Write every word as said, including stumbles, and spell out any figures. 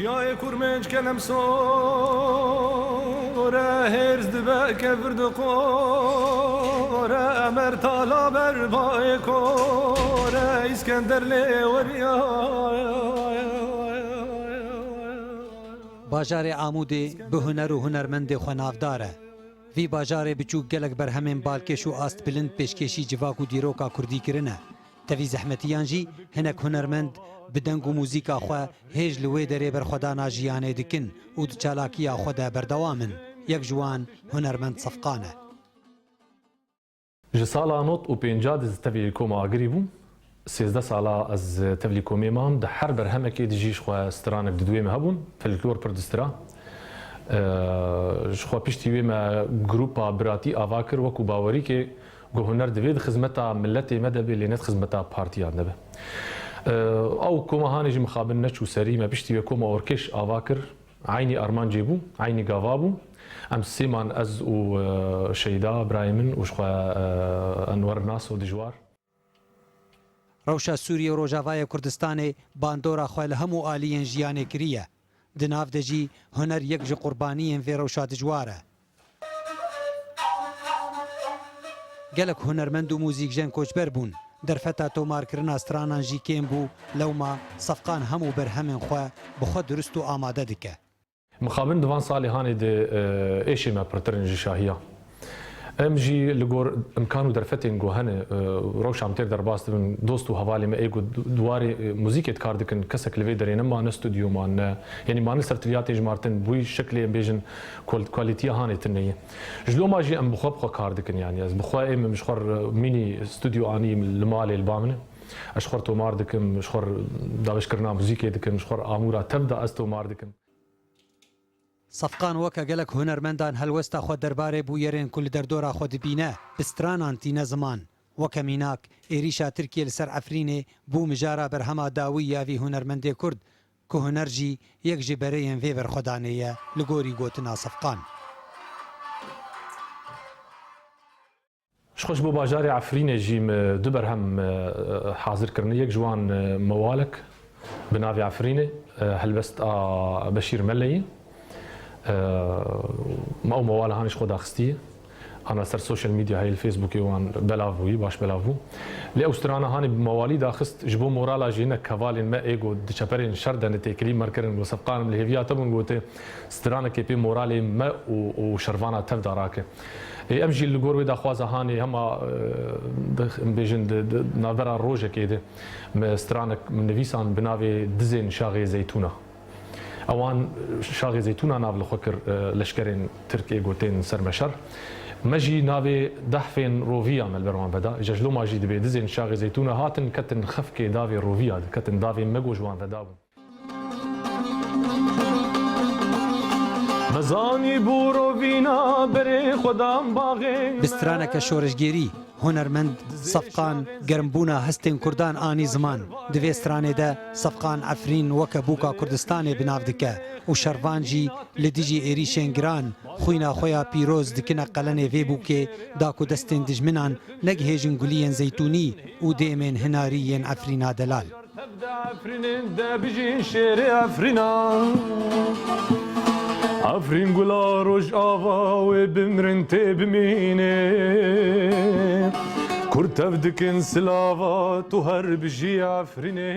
Yayê kurmênc kelem sore, hêrs dibe kevir diqore, emer tala ber bayê kore, Îskender lê weriya. Bajarê Amûdê bi huner û hunermendê xwe navdar e. Vî bajarê biçûk gelek berhemên balkêş û astbilind pêşkêşî civak û dîroka kurdî kirine. Tevî zehmetiyan jî hinek hunermend bi deng û muzîka xwe hêj li wê derê berxwedana jiyanê dikin û di çalakiya xwe de berdewam in. Yek ji wan hunermend Sefqan e. Ji sala nod û pênca de ez tevî Koma Agirî bûm. Sêzdeh sala ez tevlî komê mam. Di her berhemekê de jî ji xwe stranek di duyê me hebûn. Folklor pir distira. Ee, ji xwe piştî wê me grupa biratî ava kir wekû bawerîkê ku huner divê di xizmeta miletê me de be, lê ne di xizmeta partiyan de be. Ee, ew Koma Hanê jî mixabin neçû serî me. Piştî wê Koma Orkêş ava kir. Eynî armancê bû, eynî gava bû. Em sê man, ez û, e, Şeyda, birayê min û ji xwe, e, Enwer Naso Dijwar. Rewşa Sûriyê û Rojavayê Kurdistanê bandora xwe li hemû aliyên jiyanê kiriye. Di nav de jî huner yek ji qurbaniyên vê rewşa dijwar e. Gelek hunermend û muzîkjen koçber bûn. Derfeta tomarkirina stranan jî kêm bû. Lewma Sefqan hemû berhemên xwe bi xwe dirust û amade dike. Mixabin di van salê hanê de, e, êşê me pirtir in ji şahiya. Em jî li gor imkan û derfetên ku hene, e, rewşa em têr derbas dibin, dost û hevalê me ê ku di warê, e, muzîkê dikar dikin, kesek li vê derê nema, ne stûdyo man, ne, yanî ma ne sertilyatê jimartin, bi wî şeklê em bêjin kual-, kualîtiya hanê tune ye. Ji loma jî em bi xwe bi xwe kar dikin, yanî ez bi xwe ê min ji xwe re mînî stûdyo anî li malê li ba min e. Ez ji xwe re tomar dikim, ji xwe re dabeşkirina muzîkê dikim, ji xwe re amûra tev de ez tomar dikim. Sefqan weke gelek hunermendan helwesta xwe derbarê bûyerên ku li derdora xwe dibîne, bi stranan tîne ziman. Weke mînak, êrîşa Tirkiyê li ser Efrînê bû mijara berhema dawî ya vî hunermendê Kurd, ku huner jî yek ji bereyên vê berxwedanê ye, li gorî gotina Sefqan. Ji xwe ji bo bajarê Efrînê jî me du berhem, e, hazir kirine. Yek ji wan, e, mewalek bi navê Efrînê, e, helbest a Beşîr Meleyî. E, me ew mewala hanê ji xwe daxistiye. Ana ser social media heye li Facebookê wan belav bûyî, baş belav bû. Lê ew strana hanê bi mewalî daxist ji bo morala jî hinek hevalên me ê got di çeperên şer de ne têkilî me kirin, got Sefqan em li hêviya te bûn, gote stranekê pê moralê me û, û şervana tev de rake. Ê, em jî li gor wê daxwaza hanê hema, e, di, em bêjin di, di navbera rojekê de me stranek nivîsan bi navê Dizên Şaxê Zeytûna. Ewan Şaxê Zeytûna nav li xwe kir, e, leşkerên Tirk ê gotên ser me şer. Me jî navê Dehfên Roviya me li ber wan veda. Îja ji loma jî dibê Dizên Şaxê Zeytûna hatin ketin xefkê davê Roviya de, ketin davên me go ji wan veda bûn. Me zanî bû rovîna berê xwedan baxê. Bi straneke şoreşgêrî, hunermend Sefqan germbûna hestên Kurdan anî ziman. Di vê stranê de Sefqan Efrîn weke bûka Kurdistanê bi nav dike û şervan jî li dijî êrîşên giran xwîna xwe ya pîroz dikine qelenê vê bûkê, da ku destên dijminan negihêjin guliyên zeytûnî û dêmên hinarî yên Efrîna delal. Tev de Efrînê de bijî şêrê Efrîna. Efrîn gula Rojava wê bimrin tê bimînê. Kurd tev dikin silava tu her bijî Efrînê.